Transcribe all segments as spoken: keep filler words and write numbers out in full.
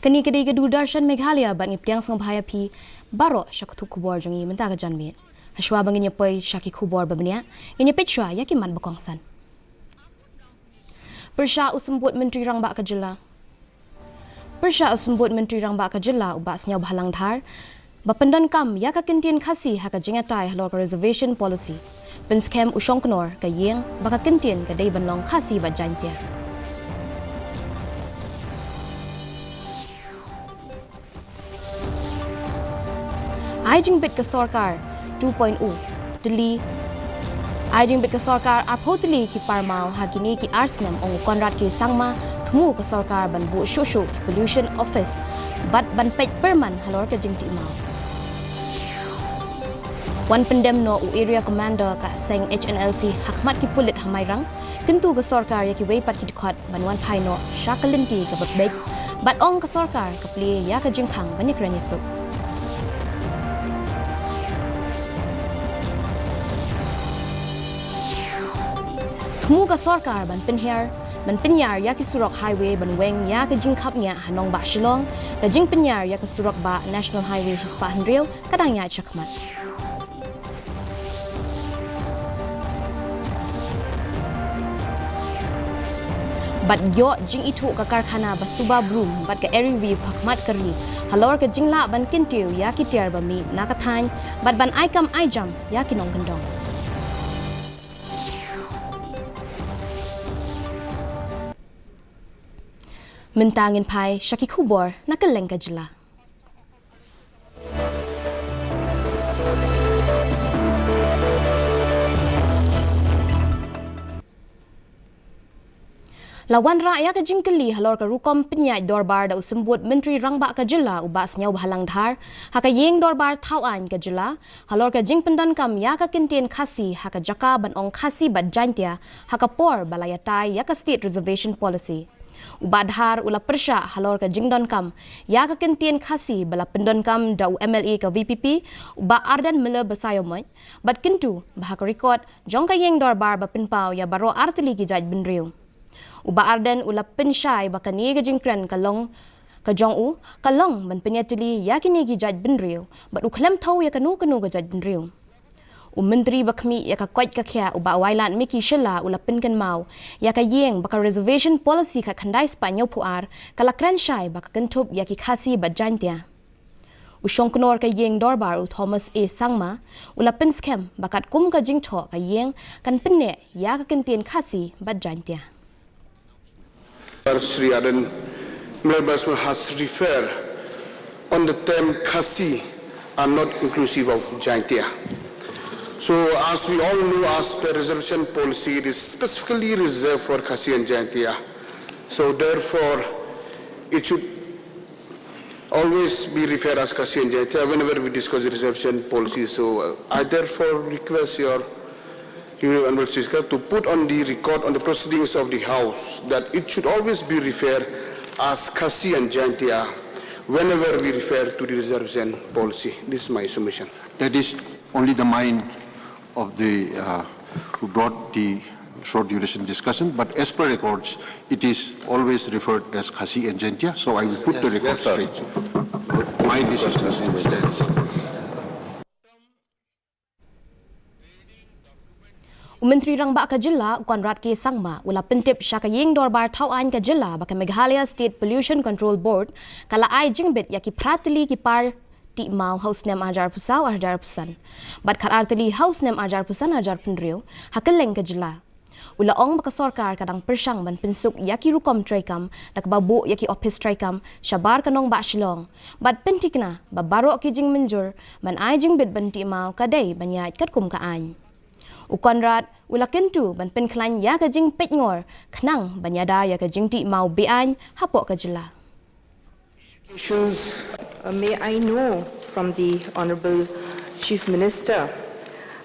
Kane ka dei ka Doordarshan Meghalaya bad ngi pdiang sngewbha ïa phi baroh sha ka thup khubor jong ngi mynta ka janmiet. Hashwa ba ngin ïa poi sha ki khubor ba bniah, ngin ïa peit shuwa ïa ki mat ba kongsan. Pyrshah u Symbud Myntri Rangbah ka Jylla. Pyrshah u Symbud Myntri Rangbah ka Jylla u Bah Sniawbhalang Dhar ba pyndonkam ïa ka kyntien Khasi ha ka jingïatai halor ka reservation policy. Pynskhem u Shongknor ka ïing ba ka kyntien ka dei ban long Khasi bad Jaintia. Ai jingbit ka sorkar two point o tylli. Ai jingbit ka sorkar arphew tylli ki parmaw ha kine ki ar snem, ong u Conrad K Sangma. Thmu ka sorkar ban buh shuh shuh ki pollution office bad ban peit pyrman halor ka jingtih maw. Wan pyndem noh u area commander ka seng H N L C ha khmat ki pulit ha Mairang. Kyntu ka sorkar ïa kiwei pat ki dkhot ban wan phai noh sha ka lynti kaba beit bad ong ka sorkar ka plie ïa ka jingkhang ban ïakren ïasuk. Thmu ka sorkar ban pynhiar, ban pynïar ïa ki surok highway ban weng ïa ka jingkhapngiah ha nongbah Shillong. Ka jingpynïar ïa ka surok bah National Highway shispah hynriew ka dang ïaid shakhmat. Bad ïoh jingithuh ka karkhana ba suba broom bad ka Eri Weave ha khmat ka ri halor ka jinglah ban kyntiew ïa ki tiar ba mih na ka thaiñ bad ban ai kam ai jam ïa ki nongkyndong. Mynta ngin phai sha ki khubor na kylleng ka jylla. La wanrah ïa ka jingkylli halor ka rukom pynïaid dorbar da u Symbud Myntri Rangbah ka jylla u Bah Sniawbhalang Dhar ha ka ïing dorbar thawaiñ ka jylla halor ka jingpyndonkam ïa ka kyntien Khasi ha ka jaka ban ong Khasi bad Jaintia ha ka por ba la ïatai ïa ka State Reservation Policy. U Bah Dhar u la pyrshah halor ka jingdonkam ïa ka kyntien Khasi ba la pyndonkam da u M L A ka V P P, u Bah Ardent Miller Basaiawmoit, bad kyntu ba ha ka record jong ka ïing dorbar ba pynpaw ïa baroh artylli ki jaitbynriew. U Bah Ardent u la pynshai ba kane ka jingkren ka long ka jong u ka long ban pynïatylli ïa kine ki jaitbynriew bad u khlem thew ïa kano kano ka jaitbynriew. U Myntri ba khmih ïa ka koit ka khiah u Bah Wailadmiki Shylla u la pynkynmaw ïa ka ïing ba ka Reservation Policy khatkhyndai spah hynñiewphew ar ka la kren shai ba ka kynthup ïa ki Khasi bad Jaintia. U Shongknor ka ïing dorbar u Thomas A Sangma u la pynskhem ba katkum ka jingthoh ka ïing kan pynneh ïa ka kyntien Khasi bad Jaintia. Shri Ardent Miller Basaiawmoit has referred on the term Khasi are not inclusive of Jaintia. So as we all know, as per reservation policy, it is specifically reserved for Khasi and Jaintia. So therefore, it should always be referred as Khasi and Jaintia whenever we discuss the reservation policy. So uh, I therefore request your Honorable Speaker to put on the record on the proceedings of the House that it should always be referred as Khasi and Jaintia whenever we refer to the reservation policy. This is my submission. That is only the mind of the uh, who brought the short duration discussion, but as per records, it is always referred as Khasi and Jaintia, so I will put the record straight. My decision stands. U Myntri Rangbah ka jylla u Conrad K Sangma u la pyntip sha ka ïing dorbar thawaiñ ka jylla ba ka Meghalaya State Pollution Control Board ka la ai jingbit ïa ki phra tylli ki par tih maw ha u snem arhajar arphew saw arhajar arphew san bad khatar tylli ha u snem arhajar arphew san arhajar arphew hynriew ha kylleng ka jylla. U la ong ba ka sorkar ka dang pyrshang ban pynsuk ïa ki rukom treikam da kaba buh ïa ki ophis treikam shabar ka nongbah Shillong bad pynthikna ba baroh ki jingmynjur ban ai jingbit ban tih maw ka dei ban ïaid katkum ka aiñ. U Conrad u la kyntu ban pynkhlaiñ ïa ka jingpeitngor khnang ban ïada ïa ka jingtih maw beaiñ hapoh ka jylla. May I know from the Honorable Chief Minister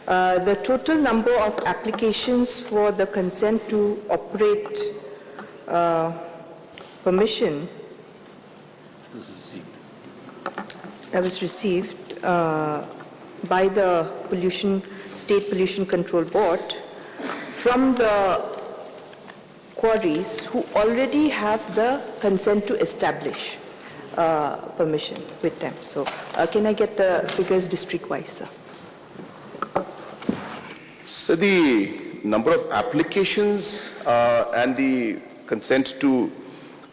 uh, the total number of applications for the consent to operate uh, permission that was received uh, by the pollution, State Pollution Control Board from the quarries who already have the consent to establish. uh, permission with them. So, uh, can I get the figures district wise, sir? So the number of applications uh, and the consent to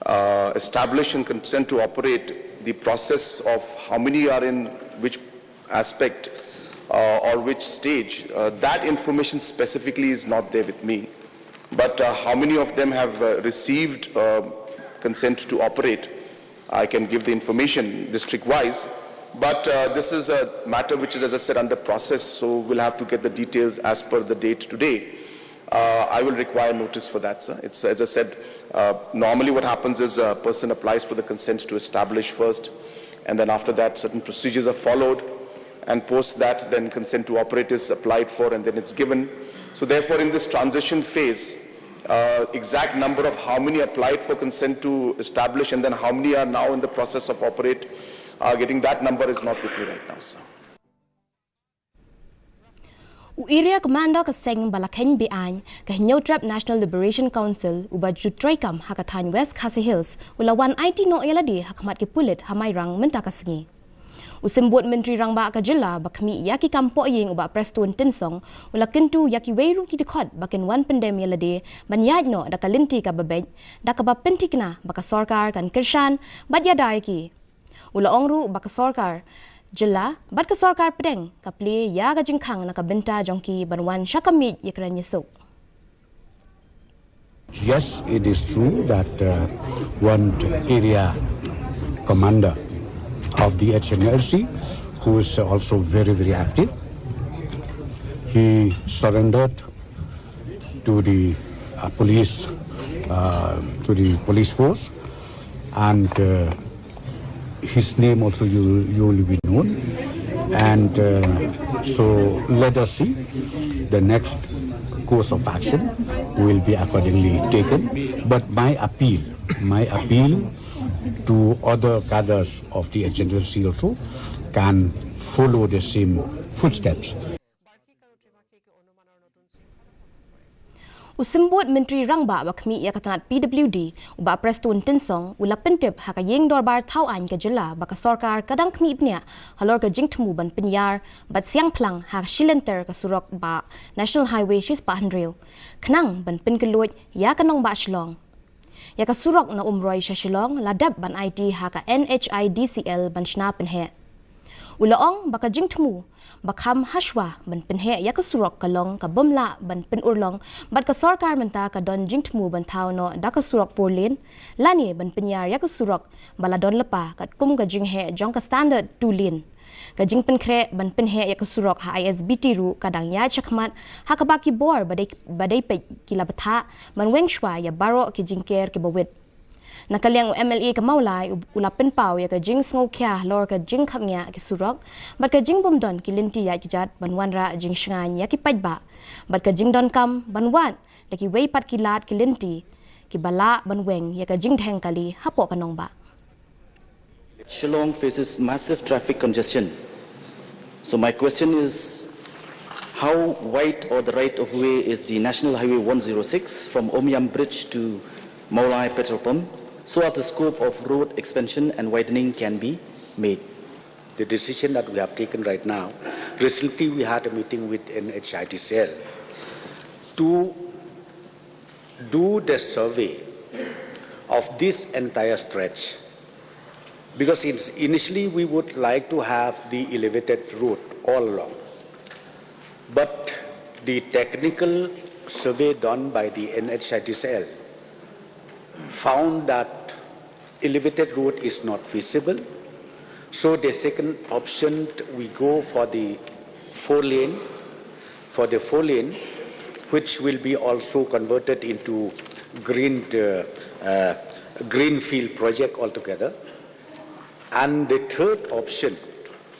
uh, establish and consent to operate, the process of how many are in which aspect uh, or which stage, uh, that information specifically is not there with me. But uh, how many of them have uh, received uh, consent to operate, I can give the information district wise. But uh, this is a matter which is, as I said, under process, so we'll have to get the details as per the date today. Uh, I will require notice for that, sir. It's, as I said, uh, normally what happens is a person applies for the consent to establish first, and then after that, certain procedures are followed, and post that, then consent to operate is applied for, and then it's given. So, therefore, in this transition phase, uh, exact number of how many applied for consent to establish and then how many are now in the process of operate, uh, getting that number is not with me right now, sir. U Area Commander ka seng ba la kheiñ be-aiñ ka Hynñiewtrep National Liberation Council u Bah Ju Treikam ha ka thaiñ West Khasi Hills u la wan aiti noh ïa lade ha khmat ki pulit ha Mairang mynta ka sngi. U Symbud Myntri Rangbah ka jylla ba khmih ïa ki kam pohïing u Bah Prestone Tynsong u la kyntu ïa kiwei ruh ki dkhot ba kin wan pyndem ïa lade ban ïaid noh da ka lynti kaba beit da kaba pynthikna ba ka sorkar kan kyrshan bad ïada ïa ki. U la ong ruh ba ka sorkar jylla bad ka sorkar pdeng ka plie ïa ka jingkhang na ka bynta jong ki ban wan sha ka miej ïakren ïasuk. Yes, it is true that uh, one area commander of the H N L C, who is also very, very active, he surrendered to the uh, police, uh, to the police force, and uh, his name also you, you will be known. And uh, so let us see the next course of action will be accordingly taken. But my appeal, my appeal to other cadres of the H N L C also can follow the same footsteps. U Symbud Myntri Rangbah ba khmih ïa ka tnat P W D u Bah Prestone Tynsong u la pyntip ha ka ïing dorbar thawaiñ ka jylla ba ka sorkar ka dang khmih bniah halor ka jingthmu ban pynïar bad siang phlang ha ka shilynter ka surok ba National Highway shispah hynriew khnang ban pynkylluid ïa ka nongbah Shillong. Ïa ka surok na Umroi sha Shillong la dep ban aiti ha ka N H I D C L ban shna pynheh. U la ong ba ka jingthmu ba kham hashwa ban pynheh ïa ka surok ka long ka bym lah ban pynurlong bad ka sorkar mynta ka don jingthmu ban thaw noh da ka surok four lane lane ban pynïar ïa ka surok ba la don lypa katkum ka jingheh jong ka standard two lane. Ka jingpynkhreh ban pynheh ïa ka surok ha I S B T ruh ka dang ïaid shakhmat ha kaba ki bor ba dei ba dei peit ki la bthah ban weng shwa ïa baroh ki jingker kiba wit. Na ka liang u M L A ka Mawlai u la pynpaw ïa ka jingsngewkhia halor ka jingkhapngiah ki surok bad ka jingbymdon ki lynti ïaid kjat ban wanrah jingshngaiñ ïa ki paidbah bad ka jingdonkam ban wad da kiwei pat ki lad ki lynti kiba lah ban weng ïa ka jingdheng kali hapoh ka nongbah. Shillong faces massive traffic congestion. So my question is, how wide or the right of way is the National Highway one zero six from Umiam Bridge to Mawlai Petrol Pump, so as the scope of road expansion and widening can be made? The decision that we have taken right now, recently we had a meeting with N H I D C L to do the survey of this entire stretch, because initially we would like to have the elevated road all along, but the technical survey done by the N H I D C L found that elevated road is not feasible. So the second option, we go for the four lane, for the four lane, which will be also converted into green, uh, uh, greenfield project altogether. And the third option,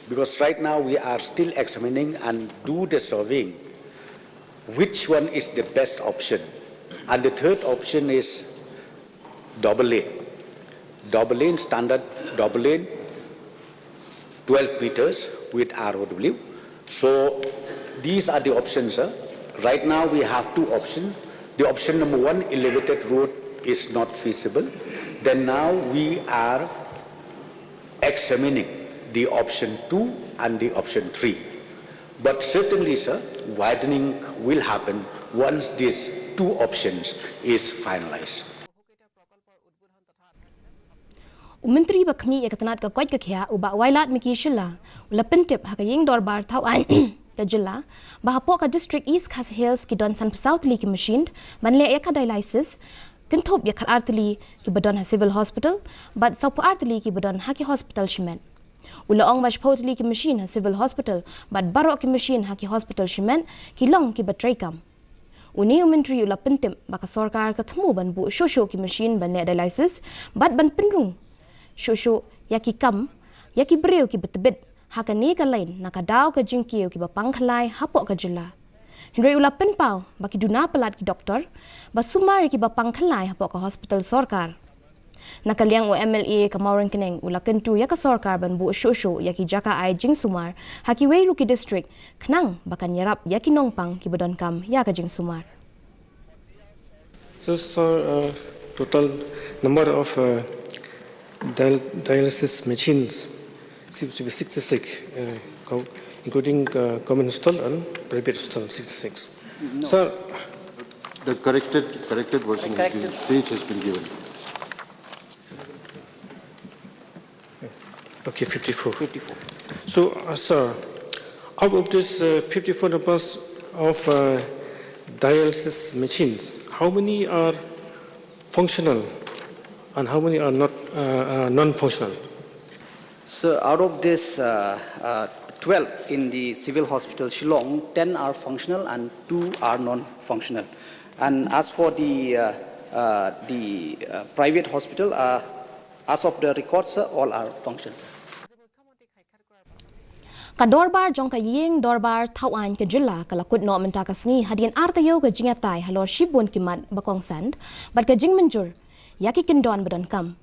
because right now we are still examining and do the surveying, which one is the best option. And the third option is double lane. Double lane, standard double lane, twelve meters with R O W. So these are the options, sir. Right now we have two options. The option number one, elevated road is not feasible. Then now we are examining the option two and the option three. But certainly, sir, widening will happen once these two options is finalized. U Myntri ba khmih ïa ka tnat ka koit ka khiah u Bah Wailadmiki Shylla u la pyntip ha ka ïing dorbar thaw aiñ ka jylla ba hapoh ka district East Khasi Hills ki don sanphew saw tylli ki machine ban leh ïa ka dialysis, kynthup ïa khatar tylli kiba don ha Civil Hospital bad sawphew ar tylli kiba don ha ki hospital shimet. U la ong ba shiphew tylli ki machine ha Civil Hospital bad baroh ki machine ha ki hospital shimet ki long kiba treikam. Une u Myntri u la pyntip ba ka sorkar ka thmu ban buh shuh shuh ki machine ban leh dialysis bad ban pynrung shuh shuh ïa ki kam ïa ki briew kiba tbit ha kane ka lain na ka daw ka jingkiew kiba pang khyllai hapoh ka jylla. Hynrei u la pynpaw ba ki duna palat ki doktor ba sumar ïa kiba pang khyllai hapoh ka hospital sorkar. Na ka liang u MLA ka Mawryngkneng u la kyntu ïa ka sorkar ban buh shuh shuh ïa ki jaka ai jingsumar ha kiwei ruh ki district khnang ba kan ïarap ïa ki nongpang kiba donkam ïa ka jingsumar. So, sir, uh, total number of uh, dial- dialysis machines seems to be sixty-six, uh, co- including uh, government hospital and private hospital, sixty-six. Sir, The corrected, corrected version has been, page has been given. Okay, fifty-four. Fifty-four. So, uh, sir, out of this uh, fifty-four numbers of uh, dialysis machines, how many are functional and how many are not uh, uh, non-functional? So out of this uh, uh, twelve in the Civil Hospital Shillong, ten are functional and two are non-functional. And as for the uh, uh, the uh, private hospital, uh, as of the records, uh, all are functions. Ka dorbar jong ka ïing dorbar thaw aiñ ka jylla ka la kut noh mynta ka sngi hadien ar taïew ka jingïatai halor shibun ki mat ba kongsan bad ka jingmynjur ïa ki kyndon ba donkam.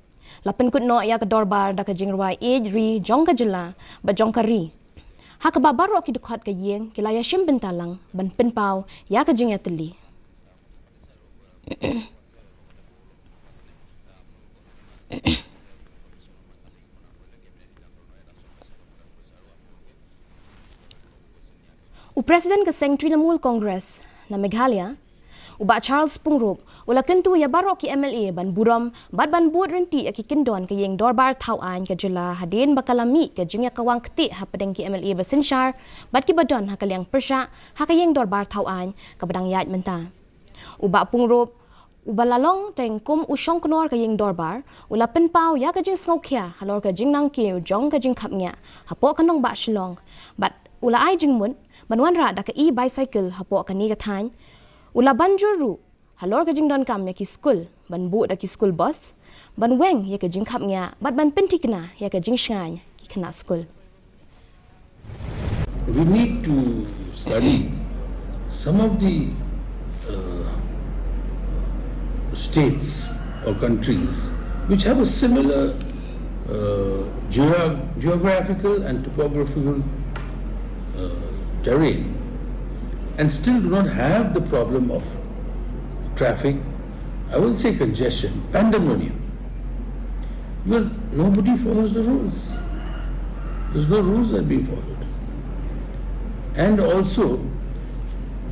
La pynkut noh ïa ka dorbar da ka jingrwai ïeid ri jong ka jylla bad jong ka ri, ha kaba baroh ki dkhot ka ïing ki la ïashim bynta lang ban pynpaw ïa ka jingïatylli. U President ka Seng Trinamool Congress na Meghalaya, u Bah Charles Pyngrope, u la kyntu ïa baroh ki MLA ban burom bad ban bud ryntih ïa ki kyndon ka ïing dorbar thaw aiñ ka jylla hadien ba ka la mih ka jingïakawang ktieh hapdeng ki MLA ba synshar bad kiba don ha ka liang pyrshah ha ka ïing dorbar thaw aiñ kaba dang ïaid mynta. U Bah Pyngrope, uba la long teng kum u shongknor ka ïing dorbar, u la pynpaw ïa ka jingsngewkhia halor ka jingnang kiew jong ka jingkhapngiah hapoh ka nongbah Shillong bad u la ai jingmut ban wanrah da ka e-bicycle hapoh kane ka thaiñ. U la ban jur ruh halor ka jingdonkam ïa ki skul ban buh da ki school bus ban weng ïa ka jingkhapngiah bad ban pynthikna ïa ka jingshngaiñ ki khynnah skul. We need to study some of the uh, states or countries which have a similar uh, geog- geographical and topographical uh, terrain and still do not have the problem of traffic, I won't say congestion, pandemonium. Because nobody follows the rules. There's no rules that are being followed. And also,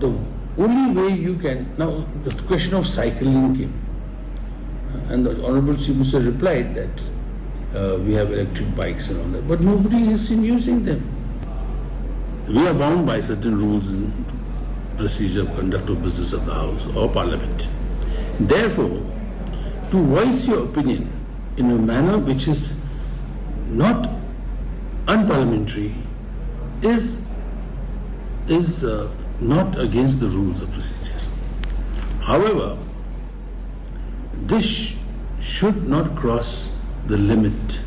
the only way you can, now the question of cycling came. And the Honorable Chief Minister replied that uh, we have electric bikes and all that, but nobody is seen using them. We are bound by certain rules and procedure of conduct of business of the House or Parliament. Therefore, to voice your opinion in a manner which is not unparliamentary is is uh, not against the rules of procedure. However, this sh- should not cross the limit.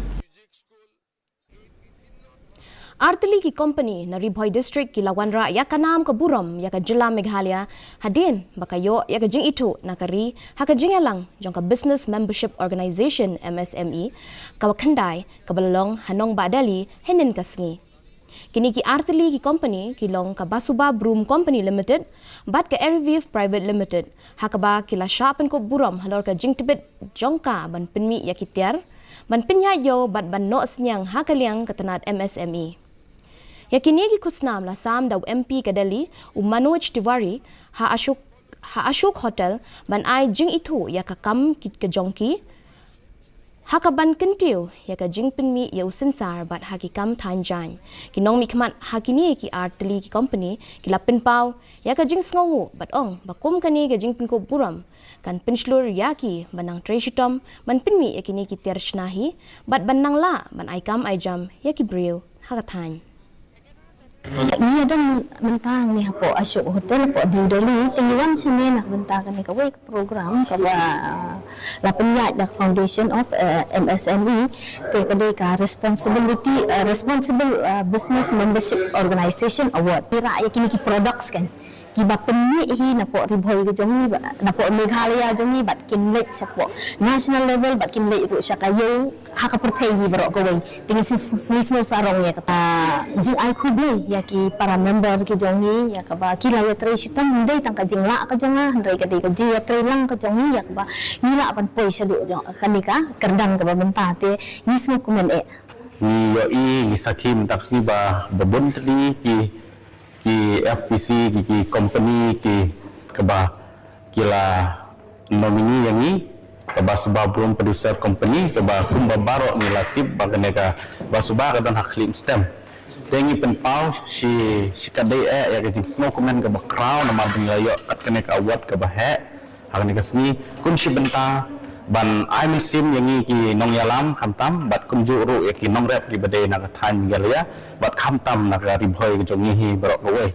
Artylli ki company na Ri Bhoi District ki la wanrah ïa ka nam ka burom ïa ka jylla Meghalaya hadien ba ka ïoh ïa ka jingithuh na ka ri ha ka jingïalang jong ka Business Membership Organisation, M S M E, kaba khyndai kaba la long ha nongbah Delhi hynnin ka sngi. Kine ki artylli ki company ki long ka Basuba Broom Company Limited bad ka Erivive Private Limited, ha kaba ki la shah pynkup burom halor ka jingtbit jong ka ban pynmih ïa ki tiar ban pynïaid ïew bad ban noh synñiang ha ka liang ka tnat M S M E. Ïa kine ki khusnam la sam da u M P ka Delhi, u Manoj Tiwari, ha Ashok, ha Ashok Hotel, ban ai jingithuh ïa ka kam ki, ka jong ki, ha kaban kyntiew ïa ka jingpynmih ïa u synsar bad ha ki kam thaiñ jaiñ. Ki nongmihkhmat ha kine ki ar tylli ki kompani ki la pynpaw ïa ka jingsngewnguh bad ong ba kum kane ka jingpynkup burom kan pynshlur ïa ki ban nang trei shitom ban pynmih ïa kine ki tiar shna hi bad ban nang lah ban ai kam ai jam ïa ki briew ha ka thaiñ. Ngi ïa don mynta ngi hapoh Ashok Hotel hapoh New Delhi, te ngi wan shane na ka bynta kane kawei ka program kaba, ah, la pynïaid da ka Foundation of, eh, M S M E, te ka dei ka responsibility, eh, responsible, eh, business membership organization award. Ngi rah ïa kine ki products kan kiba pynmih hi napoh Ri Bhoi ka jong ngi, ba, napoh Meghalaya jong ngi, bad kin leit shapoh national level, bad kin leit ruh sha ka ïew ha ka pyrthei hi baroh kawei. Te ngi sngewsarong ïa kata. Jingai khublei ïa ki para member ki jong ngi ïa kaba ki la ïatrei shitom, ym dei tang ka jinglah ka jong nga, hynrei ka dei ka jingïatrei lang ka jong ngi ïa kaba ngi lah ban poi shaduh jong kane ka kyrdan kaba mynta, te ngi sngewkmen eh. Ngi ïohi, ngi sakhi mynta ka sngi ba, ba bun tylli ki, ki F P C, ki, ki company, ki kaba ki la nominee ïa ngi, kaba Suba Broom Producer Company, kaba kumba baroh ngi la tip ba kane kaba Suba ka don ha khlieh stem. Te ngi pynpaw shi, shi katdei eh ïa ka jingsngewkmen kaba khraw namar ba ngi la ïoh kat kane ka award kaba heh ha kane ka sngi, kum shi bynta ban ai mynsiem ïa ngi ki nongïalam khamtam, bad kumjuh ruh ïa ki nongrep kiba dei na ka thaiñ Meghalaya, bad khamtam na ka Ri Bhoi ka jong ngi hi baroh kawei.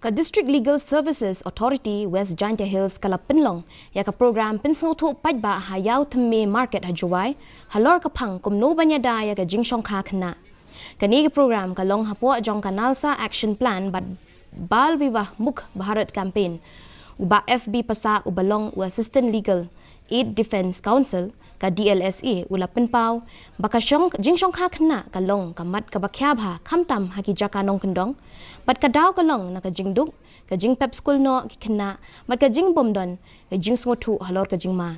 Ka District Legal Services Authority West Jaintia Hills ka la pynlong ïa ka program pynsngewthuh paidbah ha Ïawthymme Market ha Jowai, halor ka phang kumno ban ïada ïa ka jingshongkha khynnah. Kane ka program ka long hapoh jong ka NALSA Action Plan bad Bal Vivah Mukt Bharat Campaign. U Bah F B Passah uba long u Assistant Legal Aid Defence Counsel ka D L S A u la pynpaw ba ka shong, jingshongkha khynnah ka long ka mat kaba khia bha khamtam ha ki jaka nongkyndong, bad ka daw ka long na ka jingduk, ka jingpep skul noh ki khynnah, bad ka jingbymdon ka jingsngewthuh halor ka jingma.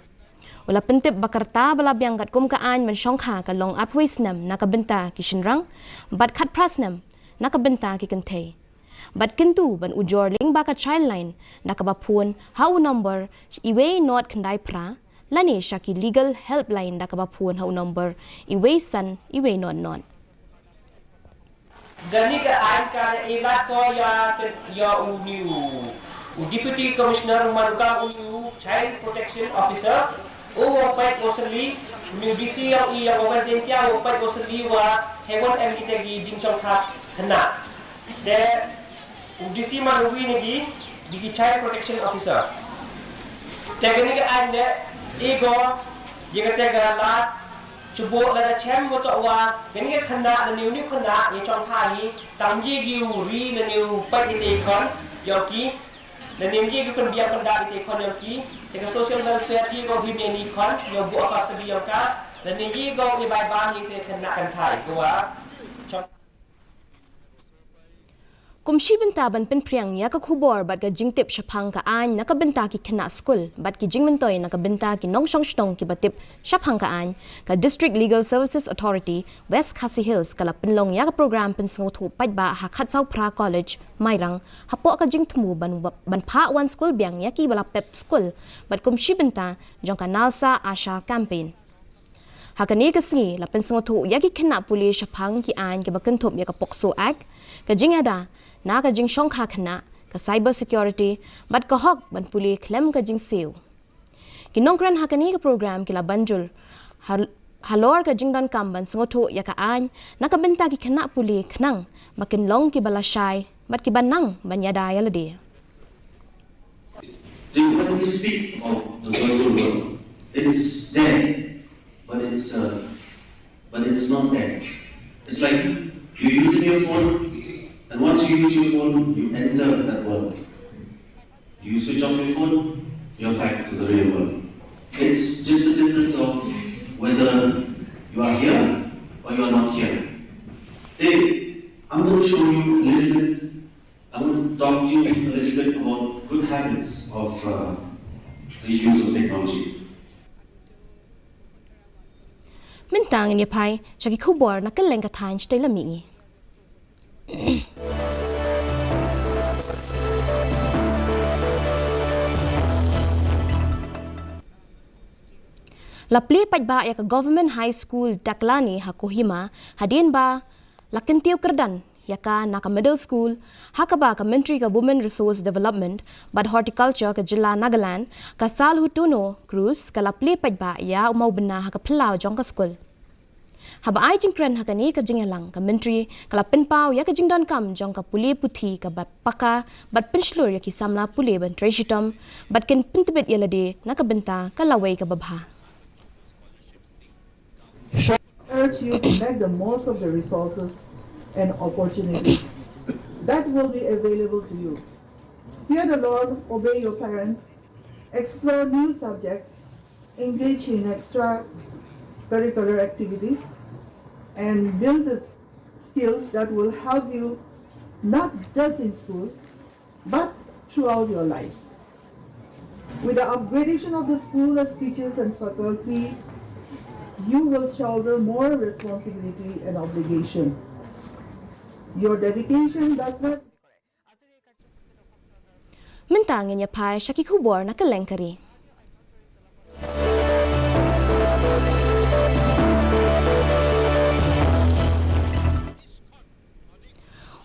U la pyntip ba ka rta ba la biang katkum ka aiñ ban shongkha ka long arphew snem na ka bynta ki shynrang, bad khatphra snem na ka bynta ki kynthei. Bad kyntu ban ujor lyngba ka Childline da kaba phone ha u nombor iwei not khyndai phra, lane sha ki Legal Helpline da kaba phone ha u nombor iwei san iwei not not. Kane ka aiñ ka la ïa lad ko ïa, ïa u ni u, u Deputy Commissioner, u man u kam u ni u Child Protection Officer, u wa peit u sylli, u ni u D C ïa u, ïa u West Jaintia, u wa peit u sylli wa, te wan em kita ki jingshongkha khynnah. Te u D C man u wi na ki, di ki Child Protection Officer. Te kane ka aiñ leh, i ko, ïa kata ka lad, shu buh la ka chem, buh to wa, kane ka khynnah, lane u ni u khynnah, ïa shongkha hi, tang ïa ki u ri, lane u peit ïa te khon, ïa ki, lane ïa ki khon biang khon da ïa te khon ïa ki, te ka social welfare ki ko him ïa ni khon, ïa buh custody ïa ka, lane ïa ko ïa bai bam ïa te khynnah kynthei, ko wa, shong- Kum shi bynta ban pynphriang ïa ka khubor bad ka jingtip shaphang ka aiñ na ka bynta ki khynnah skul bad ki jingmyntoi na ka bynta ki nongshong shnong kiba tip shaphang ka aiñ, ka District Legal Services Authority West Khasi Hills ka la pynlong ïa ka program pynsngewthuh paidbah ha Khatsawphra College, Mairang, hapoh ka jingthmu ban, ban phah wan skul biang ïa kiba la pep skul bad kum shi bynta jong ka NALSA ASHA campaign. Ha kane ka sngi la pynsngewthuh ïa ki khynnah pule shaphang ki aiñ kiba kynthup ïa ka POCSO Act, ka jingïada na ka jingshongkha khynnah, ka cyber security, bad ka hok ban pule khlem ka jingsiew. Ki nongkren ha kane ka program ki la ban jur hal-, halor ka jingdonkam ban sngewthuh ïa ka aiñ na ka bynta ki khynnah pule khnang ba kin long kiba lashai bad kiba nang ban ïada ïa lade. See, when we speak of the virtual world, it's there, but it's uh, but it's not there. It's like you're using your phone, and once you use your phone, you enter that world. You switch off your phone, you're back to the real world. It's just a difference of whether you are here or you are not here. Hey, I'm going to show you a little bit I want to talk to you a little bit about good habits of uh, the use of technology. Mynta ngin ïa phai sha ki khubor na kylleng ka thaiñ, shatei la mih ngi. La plie paidbah ïa ka Government High School Daklani ha Kohima, hadien ba la kyntiew kyrdan ïa ka na ka middle school, ha kaba ka Myntri ka Women Resource Development bad Horticulture ka jylla Nagaland, ka Salhutono Cruz, ka la plie paidbah ïa u mawbynna ha ka phyllaw jong ka skul. Haba ai jingkren ha kane ka jingïalang, ka Myntri ka la pynpaw ïa ka jingdonkam jong ka pule puthi kaba paka bad pynshlur ïa ki samla pule ban trei shitom bad kin pyntbit ïa lade na ka bynta ka lawei kaba bha. Urge you to make the most of the resources and opportunities that will be available to you. Fear the Lord, obey your parents, explore new subjects, engage in extracurricular activities, and build the skills that will help you not just in school but throughout your lives. With the upgradation of the school as teachers and faculty, you will shoulder more responsibility and obligation. Your dedication does not Mynta ngin ïa phai sha ki khubor na kylleng ka ri.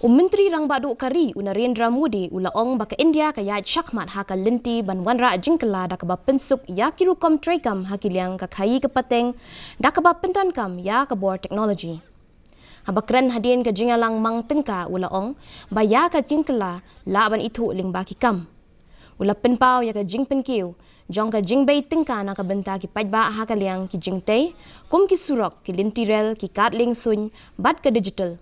U Myntri Rangbah Duh ka ri, u Narendra Modi, u la ong ba ka India ka ïaid shakhmat ha ka lynti ban wanrah jingkylla da kaba pynsuk ïa ki rukom treikam ha ki liang ka khaii ka pateng, da kaba pyndonkam ïa ka bor technology. Haba kren hadien ka jingïalang mang tyngka, u la ong ba ïa ka jingkylla lah ban ithuh lyngba ki kam. U la pynpaw ïa ka jingpynkiew jong ka jingbei tyngka na ka bynta ki paidbah ha ka liang ki jingtei kum ki surok, ki lynti rel, ki kad lieng suiñ bad ka digital.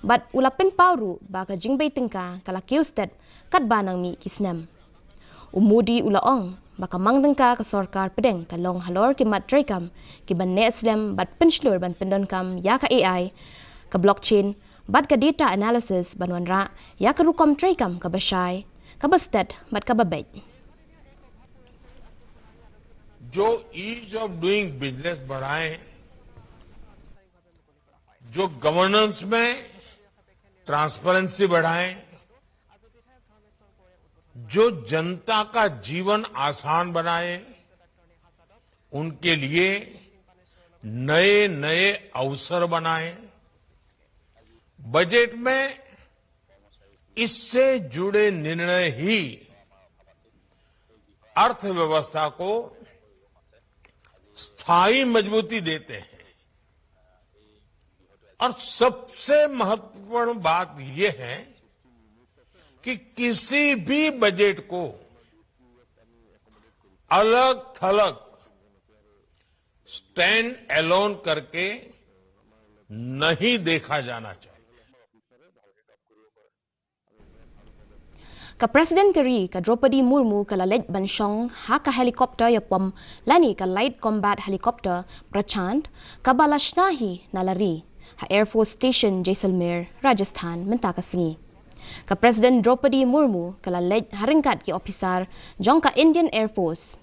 Bad u la pynpaw ruh ba ka jingbei tyngka ka la kiew stet katba nang mih ki snem. U Modi u la ong ba ka mang tyngka ka sorkar pdeng ka long halor ki mat treikam kiban neh slem bad pynshlur ban pyndonkam ïa ka A I, ka blockchain bad ka data analysis ban wanrah ïa ka rukom treikam kaba shai, kaba stet bad kaba beit. जो ईज ऑफ डूइंग बिजनेस बढ़ाएं, जो गवर्नेंस में ट्रांसपेरेंसी बढ़ाएं, जो जनता का जीवन आसान बनाए, उनके लिए नए नए अवसर बनाएं। बजट में इससे जुड़े निर्णय ही अर्थव्यवस्था को स्थायी मजबूती देते हैं। और सबसे महत्वपूर्ण बात यह है कि किसी भी बजट को अलग थलग, स्टैंड अलोन करके नहीं देखा जाना चाहिए। Ka President ka ri, ka Droupadi Murmu, ka la leit ban shong ha ka helicopter ïapom lane ka Light Combat Helicopter Prachand, kaba la shna hi na la ri ha Air Force Station Jaisalmer, Rajasthan, mynta ka sngi. Ka President Droupadi Murmu ka la leit ha ryngkat ki ophisar jong ka Indian Air Force.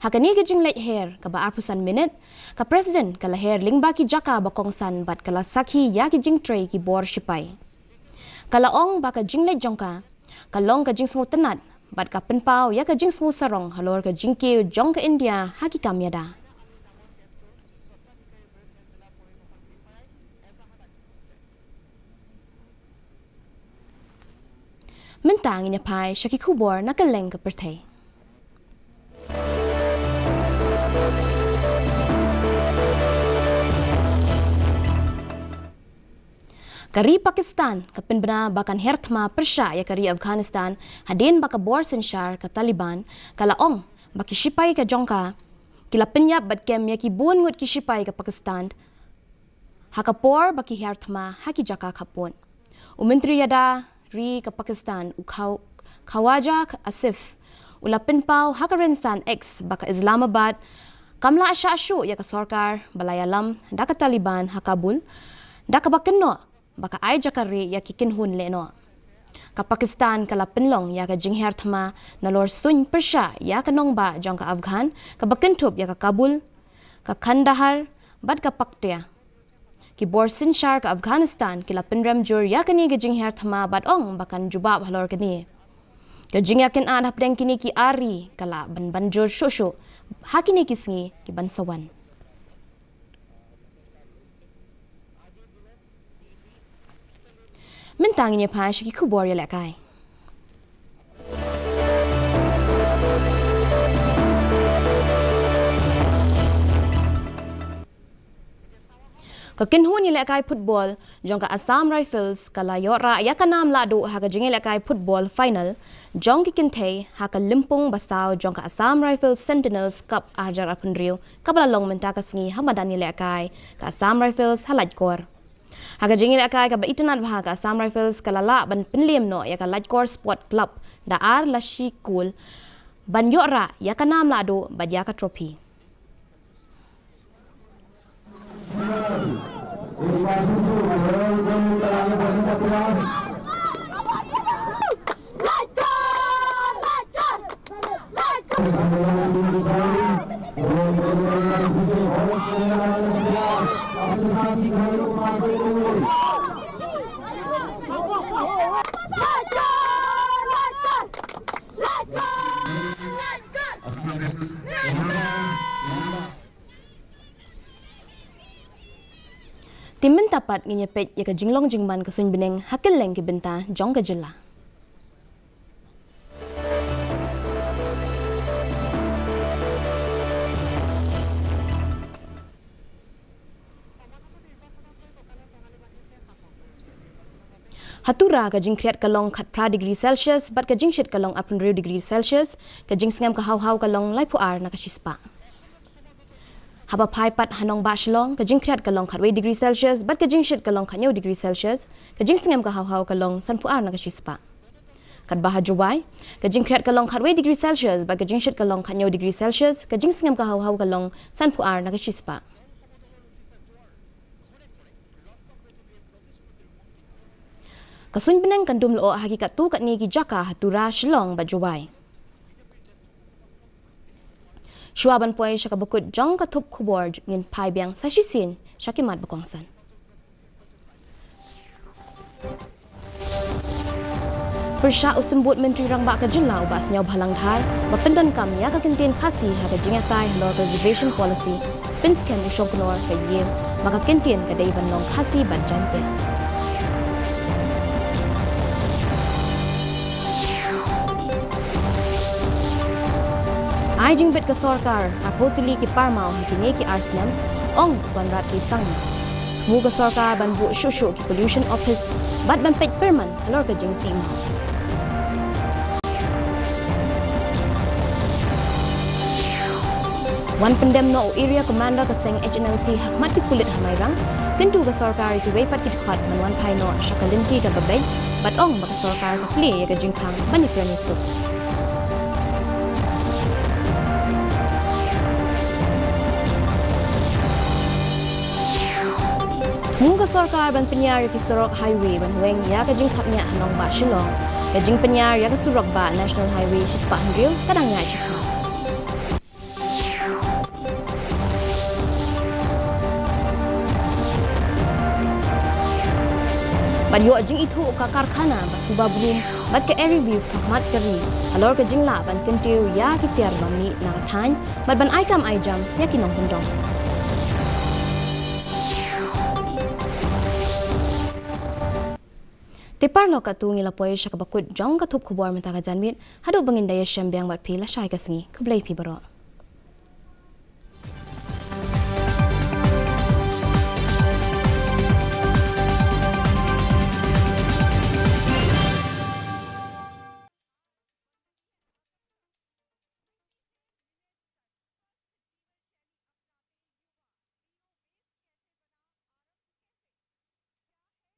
Ha kane ka jingleit her kaba arphew san minit, ka President ka la her lyngba ki jaka ba kongsan bad ka la sakhi ïa ki jingtrei ki bor shipai. Ka la ong ba ka jingleit jong ka ka long ka jingsngewtynnat bad ka pynpaw ïa ka jingsngewsarong halor ka jingkiew jong ka India ha ki kam ïada. Mynta ngin ïa phai sha ki khubor na kylleng ka pyrthei. Ka ri Pakistan ka pynbna ba kan her thma pyrshah ïa ka ri Afghanistan hadien ba ka bor synshar ka Taliban ka la ong ba ki shipai ka jong ka ki la pynïap bad kem ïa ki bun ngut ki shipai ka Pakistan ha ka por ba ki her thma ha ki jaka khappud. U Myntri Ïada ri ka Pakistan, u Khaw-, Khawaja Asif, u la pynpaw ha ka rynsan X ba ka Islamabad kam lah shah shuh ïa ka sorkar ba la ïalam da ka Taliban ha Kabul, da kaba kynnoh ba ka ai jaka rieh ïa ki kynhun lehnoh. Ka Pakistan ka la pynlong ïa ka jingher thma nalor suiñ pyrshah ïa ka nongbah jong ka Afghan kaba kynthup ïa ka Kabul, ka Kandahar bad ka Paktia. Ki bor synshar ka Afghanistan ki la pynrem jur ïa kane ka jinghiar thma bad ong ba kan jubab halor kane ka jingïakynad hapdeng kine ki ar ri ka lah ban ban jur shuh shuh ha kine ki sngi ki ban sa wan. Mynta ngin ïa phai sha ki khubor ïalehkai. Ka kynhun ïalehkai football jong ka Assam Rifles ka la ïoh rah ïa ka nam lahduh ha ka jingïalehkai football final jong ki kynthei ha ka lympung basaw jong ka Assam Rifles Sentinels Cup arhajar arphew hynriew kaba la long mynta ka sngi ha madan ïalehkai ka Assam Rifles ha Laitkor. Ha ka jingïalehkai kaba itynnad bha, ka Assam Rifles ka la lah ban pynliem noh ïa ka Laitkor Sport Club da ar la shi kol ban ïoh rah ïa ka nam lahduh bad ïa ka trophy. Te mynta pat ngin ïa peit ïa ka jinglong jingman ka suiñ bneng ha kylleng ki bynta jong ka jylla. Ha Tura ka jingkhriat ka long khatphra degree Celsius bad ka jingshit ka long arphew hynriew degree Celsius, ka jingsngem ka haw haw ka long laiphew ar na ka shispah. Haba phai pat ha nongbah Shillong, ka jingkhriat ka long khatwei degree Celsius bad ka jingshit ka long khathynñiew degree Celsius, ka jingsngem ka haw haw ka long sanphew ar na ka shispah. Katba ha Jowai, ka jingkhriat ka long khatwei degree Celsius bad ka jingshit ka long khathynñiew degree Celsius, ka jingsngem ka haw haw ka long sanphew ar na ka shispah. Ka suiñ bneng kan dum lyoh ha ki katto katne ki jaka ha Tura, Shillong bad Jowai. Shuwa ban poi sha kaba kut jong ka thup khubor, ngin phai biang sa shisien sha ki mat ba kongsan. Pyrshah u Symbud Myntri Rangbah ka jylla u Bah Sniawbhalang Dhar ba pyndonkam ïa ka kyntien Khasi ha ka jingïatai halor ka Reservation Policy, pynskhem u Shongknor ka ïing ba ka kyntien ka dei ban long Khasi bad Jaiñtia. Ai jingbit ka sorkar arphew tylli ki parmaw ha kine ki ar snem, ong Conrad K Sangma. Thmu ka sorkar ban buh shuh shuh ki pollution office bad ban peit pyrman halor ka jingtih maw. Wan pyndem noh u Area Commander ka seng H N L C ha khmat ki pulit ha Mairang. Kyntu ka sorkar ïa kiwei pat ki dkhot ban wan phai noh sha ka lynti kaba beit bad ong ba ka sorkar ka plie ïa ka jingkhang ban ïakren ïasuk. Thmu ka sorkar ban pynïar ïa ki surok highway ban weng ïa ka jingthapniah ha nongbah Shillong. Ka jingpynïar ïa ka surok bah National Highway shispah hynriew ka dang ïaid shakhmat. Ban ïoh jingithuh ka karkhana ba suba brum bad ka Eri View ha khmat ka ri halor ka jinglah ban kyntiew ïa ki tiar ba mih na ka thaiñ bad ban ai kam ai jam ïa ki nongkyndong. Te paralok, katto ngi la poi sha kaba kut jong ka thup khubor mynta ka janmiet. Haduh ba ngin da ïashem biang bad phi lashai ka sngi, khublei phi baroh.